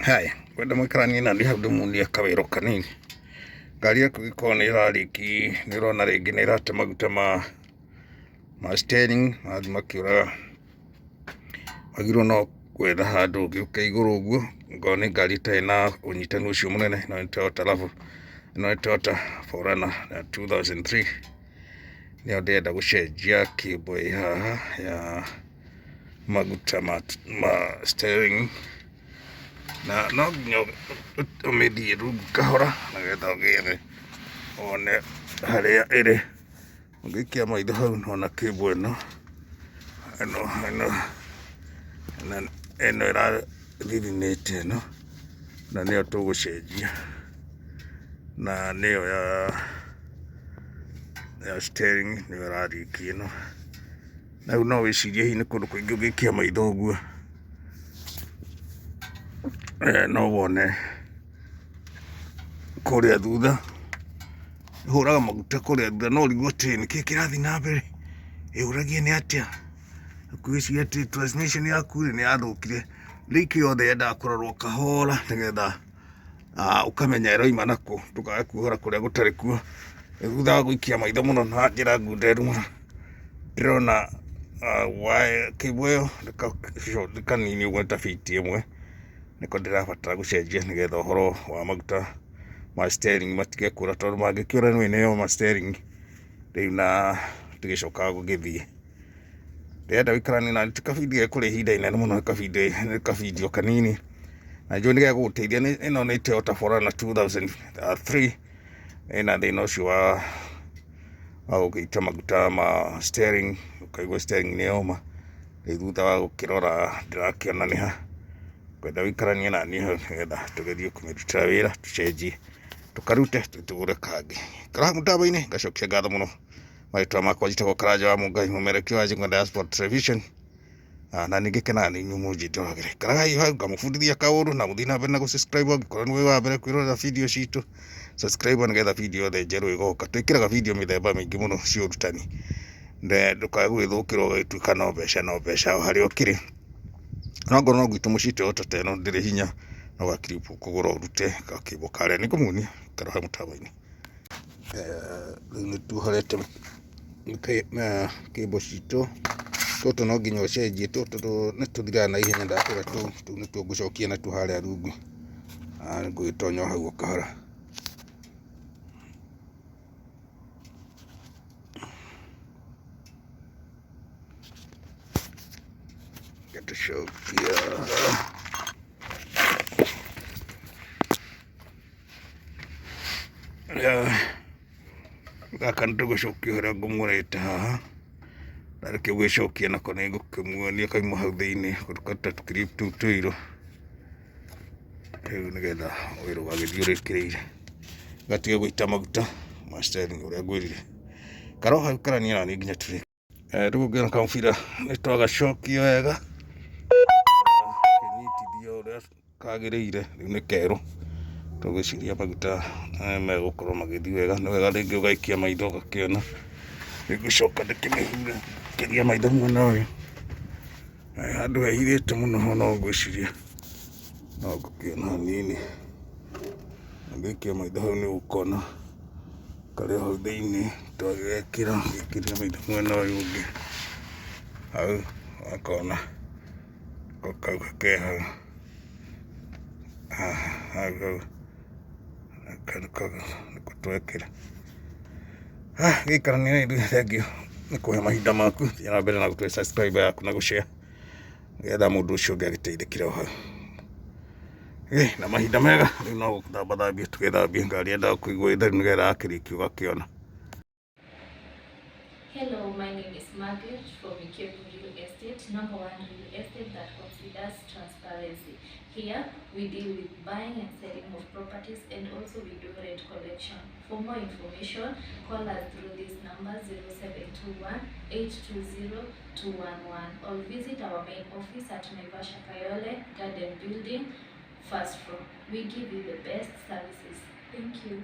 Haya, ngwenda mũikaranie nani hau ndĩmuonie kawĩra kanini. Ngari yaku ĩkorwo nĩ ĩrariki, nĩ ũrona rĩngĩ nĩ ĩrate maguta ma steering, marathiĩ makĩũraga. Wagĩrĩirwo no gwetha handũ ũgĩũke igũrũ ũguo, okorwo nĩ ngari ĩtarĩ na ũnyitanu ũcio mũnene, ĩno nĩ Toyota RAV4, ĩno nĩ Toyota 4Runner ya 2003, nĩyo ndĩrenda gũcenjia cable ĩ haha ya maguta ma steering, na no nginya ũmĩthiĩ rungu kahora nĩgetha ũgĩethe wone harĩa ĩrĩ. Ũngĩikia maitho hau nĩwona cable ĩno ĩno ĩno ĩno ĩrathithinĩte ĩno, na nĩyo tũgũcenjia, na nĩyo ya steering nĩyo ĩrariki ĩno. Na rĩu no wĩcirie hihi nĩ kũndũ kũingĩ ũngĩikia maitho ũguo, no wone kũrĩa thutha, ĩhũraga maguta kũrĩa thutha no ũrigwo atĩrĩrĩ nĩkĩĩ kĩrathiĩ na mbere, ĩũragie nĩ atĩa, ũgwĩciria atĩ transmission yaku rĩ nĩ yathũkire, leak yothe yendaga kũrorwo kahora nĩgetha ũkamenya ĩroima nakũ, ndũkae kuohora kũrĩa gũtarĩ kuo. Thutha wa gũikia maitho mũno na njĩra ngunderu mũno, ndĩrona cable ĩyo nĩ kanini ũguo nĩ ta biti ĩmwe, nĩko ndĩrabatara gũcenjia nĩgetha ũhoro wa maguta ma steering matige kũra, tondũ mangĩkĩũra nĩũĩ nĩyo ma steering rĩu na ndĩgĩcokaga gũgĩthiĩ. Ndĩrenda ũikaranie nani, ti kabindi gekũrĩa ihinda inene mũno, nĩ kabindio kanini na njũĩ nĩ gegũgũteithia. Ĩno nĩ Toyota 4Runner 2003, ĩna thĩna ũcio wa gũgĩita maguta ma steering, ũkaigua steering nĩ yoma. Rĩu thutha wa gũkĩrora ndĩrakĩona nĩ ha, ngwenda ũikaranie naniĩ hau nĩgetha tũgerie kũmĩrutĩra wĩra, tũcenjie, tũkarute tũgũre kangĩ. Ikara hau mũtambo-inĩ, ngacokia ngatho mũno. Marĩtwa makwa njĩtagwo Karanja wa Mũngai, mũmerekia wa Njũng'wa Diaspora Television, na nĩ ngĩkenaga nĩ inyuĩ mũnjĩndoragĩra. Ikaragai hau ngamũbundithia kaũndũ na mũthiĩ na mbere na gũ subscribe angĩkorwo nĩwe wa mbere kwĩrorera video citũ. Subscribe nĩgetha video yothe njerũ ĩgoka. Twĩkĩraga video mĩthemba mĩingĩ mũno cia ũrutani, ndũkae gũgĩthũkĩrwo ũgagĩtuĩka no mbeca no mbeca o harĩa ũkĩrĩ. No ngorwo no gwitũ mũciĩ Toyota ta ĩno ndĩrĩ hinya, no gakiribũ kũgũra ũrute gakĩbũ karĩa. Nĩ ngũmuonia, ikara hau mũtambo-inĩ. Rĩu nĩ tuohorete cable citũ, tũtũ no nginya ũcenjie tũtũ nĩ tũthiraga na ihenya, ndakwĩra tũu nĩtuo ngũcokia natuo harĩa rungu, ngũgĩtonya o hau o kahora. Tũcokia gaka nĩ tũgũcokia harĩa ngũmũrĩte haha, ndarĩkia gũgĩcokia nako nĩ ngũkĩmuonia kauma hau thĩinĩ, tũkaruta tũ clip tũu tũirũ, rĩu nĩgetha wĩra ũgagĩthiĩ ũrĩkĩrĩire, gatige gũita maguta ma steering ũrĩa ngwĩrire. Ikara o hau ikarania naniĩ nginya tũrĩkie. Rĩu ũngĩona kamũbira nĩ twagacokia wega, kĩnyitithio ũrĩa kagĩrĩire, rĩu nĩ kerũ, tũgwĩciria maguta megũkorwo magĩthiĩ wega. Nĩ wega rĩngĩ ũgaikia maitho ũgakĩona, rĩu ngũcoka ndĩkĩmĩhure ngĩikie maitho mwena ũyũ, handũ hehithĩte mũno no ngwĩciria no ngũkĩona hanini, ũngĩikia maitho hau nĩ ũkuona karĩ o hau thĩinĩ, twagekĩra ũgĩikĩria maitho mwena ũyũ ũngĩ, hau ũgakona kau ke hau, haha hau hau nĩko twekĩra. Gĩikarania na ithuĩ, thengiũ nĩ kũhe mahinda maku, thiĩ na mbere na gũtũhe subscribe yaku na gũ share nĩgetha mũndũ ũcio ũngĩ agĩteithĩkĩre o hau. Na mahinda mega, rĩu no gũthamba thambia tũgĩthambie ngari yendaga kũigwo ĩ theru nĩgetha yakĩrĩkia ũgakĩona. Hello, my name is Margaret from Ikebu Real Estate, number one real estate that considers transparency. Here, we deal with buying and selling of properties and also we do rent collection. For more information, call us through this number 0721 820 211 or visit our main office at Naivasha Kayole Garden Building, first floor. We give you the best services. Thank you.